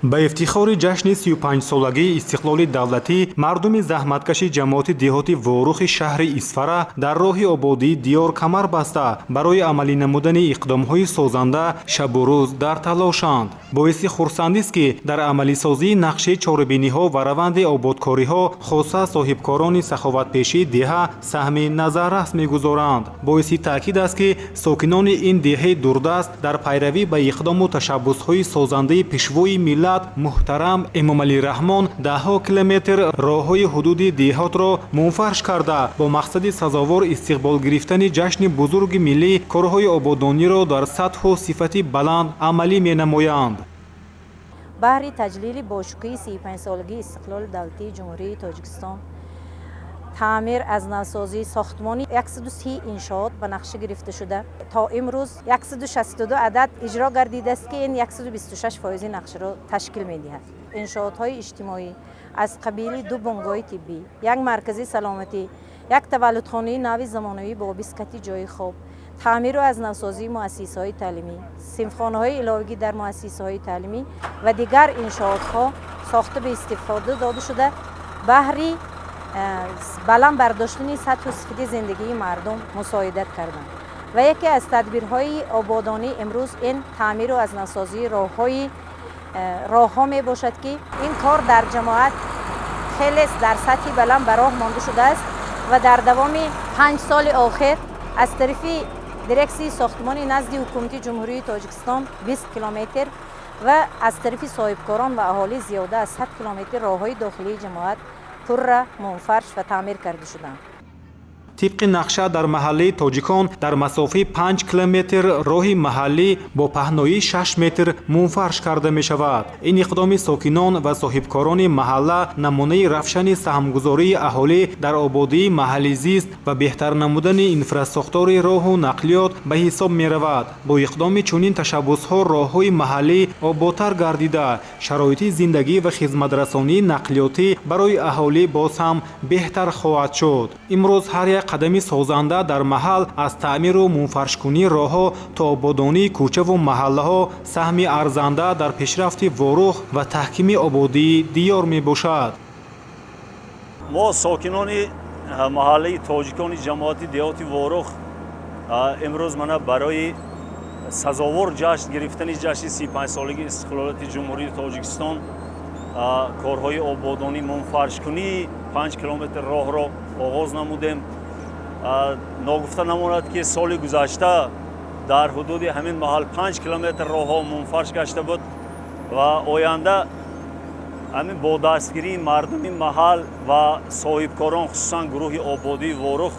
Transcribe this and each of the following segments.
Ба ифтихори ҷашни 35-солагии истиқлоли давлатӣ мардуми заҳматкаши ҷамоати деҳоти Ворухи шаҳри Исфара дар роҳи ободии диёр камар баста, барои амалӣ намудани иқдомҳои созанда шабу рӯз дар талошанд. Боиси хурсандист, ки дар амалисозии нақшаи чорабиниҳо ва раванди ободкориҳо хоса соҳибкорони саховатпешии деҳа саҳми назаррас мегузоранд. Боиси таъкид аст, ки сокинони ин деҳаи дурдаст дар пайравӣ ба иқдому ташаббусҳои созандаи Пешвои миллат муҳтарам Эмомалӣ Раҳмон даҳҳо километр роҳҳои ҳудуди деҳотро мунфарш карда, бо мақсади сазовор истиқбол гирифтани ҷашни бузурги миллӣ корҳои ободониро дар сатҳу сифати баланд амалӣ менамоянд. Баҳри таҷлили бошукӯҳи 35-солагии истиқлоли давлатии Ҷумҳурии Тоҷикистон таъмир, аз навсозии сохтмони 130 иншоот ба нақша гирифта шуда, то имрӯз 162 адад иҷро гардидааст, ки ин 126 фоизи нақшаро ташкил медиҳад. Иншоотҳои иҷтимоӣ аз қабили ду бунгоҳи тиббӣ, як маркази саломатӣ, як таваллудхонаи нави замонавӣ бо 20 кати ҷойи хоб, таъмиру аз навсозии муассисаҳои таълимӣ, синфхонаҳои иловагӣ дар муассисаҳои таълимӣ ва дигар иншоотҳо сохта ба истифода дода шуда, баҳри баланд бардоштани сатҳу сифати зиндагии мардум мусоидат карданд. Ва яке аз тадбирҳои ободонӣ имрӯз ин таъмиру аз навсозии роҳҳо мебошад, ки ин кор дар ҷамоат хеле дар сатҳи баланд ба роҳ монда шудааст ва дар давоми 5 соли охир аз тарафи дирексияи сохтмони назди Ҳукумати Ҷумҳурии Тоҷикистон 20 километр ва аз тарафи соҳибкорон ва аҳолӣ зиёда аз 100 километр роҳҳои дохилии ҷамоат пурра мунфарш ва таъмир карда шуданд. Тибқи нақша, дар маҳаллаи тоҷикон дар масофаи 5 километр роҳи маҳаллӣ бо паҳноии 6 метр мунфарш карда мешавад. Ин иқдоми сокинон ва соҳибкорони маҳалла намунаи равшани саҳмгузории аҳолӣ дар ободии маҳалли зист ва беҳтар намудани инфрасохтори роҳу нақлиёт ба ҳисоб меравад. Бо иқдоми чунин ташаббусҳо роҳҳои маҳаллӣ ободтар гардида, шароити зиндагӣ ва хизматрасонии нақлиётӣ барои аҳолӣ боз ҳам беҳтар хоҳад шуд. Имрӯз ҳар як қадами созанда дар маҳал, аз таъмиру мунфаршкунии роҳҳо то ободонии кӯчаву маҳаллаҳо, саҳми арзанда дар пешрафти Ворух ва таҳкими ободии диёр мебошад. Мо, сокинони маҳаллаи тоҷикони ҷамоати деҳоти Ворух, имрӯз мана барои сазовор ҷашн гирифтани ҷашни 35-солагии истиқлолияти Ҷумҳурии Тоҷикистон корҳои ободонӣ, мунфаршкунии 5 километр роҳро оғоз намудем. Ногуфта намонад, ки соли гузашта дар ҳудуди ҳамин маҳал 5 километр роҳҳо мунфарш гашта буд ва оянда ҳамин бо дастгирии мардуми маҳал ва соҳибкорон, хусусан гурӯҳи ободии Ворух,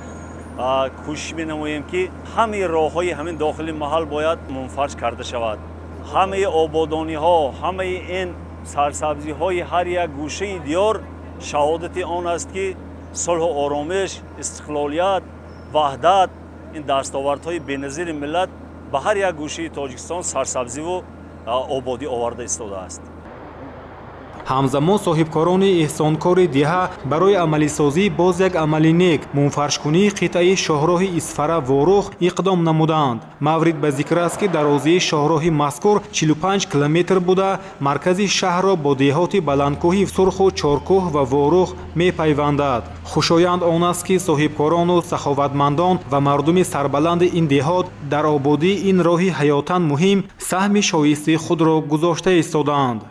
кӯшиш менамоем, ки ҳамаи роҳҳои ҳамин дохили маҳал бояд мунфарш карда шавад. Ҳамаи ободониҳо, ҳамаи ин сарсабзиҳои ҳар як гӯшаи диёр шаҳодати он аст, ки сулҳу оромиш, истиқлолият, ваҳдат, ин дастовардҳои беназири миллат ба ҳар як гӯшаи Тоҷикистон сарсабзиву ободӣ оварда истодааст. Ҳамзамон соҳибкорони эҳсонкори деҳа барои амалисозии боз як амали нек, мунфаршкунии қитъаи шоҳроҳи Исфара Ворух иқдом намуданд. Маврид ба зикр аст, ки дарозии шоҳроҳи мазкур 45 километр буда, маркази шаҳрро бо деҳоти баландкӯҳи Сурху Чоркӯҳ ва Ворух мепайвандад. Хушоянд он аст, ки соҳибкорону саховатмандон ва мардуми сарбаланди ин деҳот дар ободии ин роҳи ҳаётан муҳим саҳми шоистаи худро гузошта истодаанд.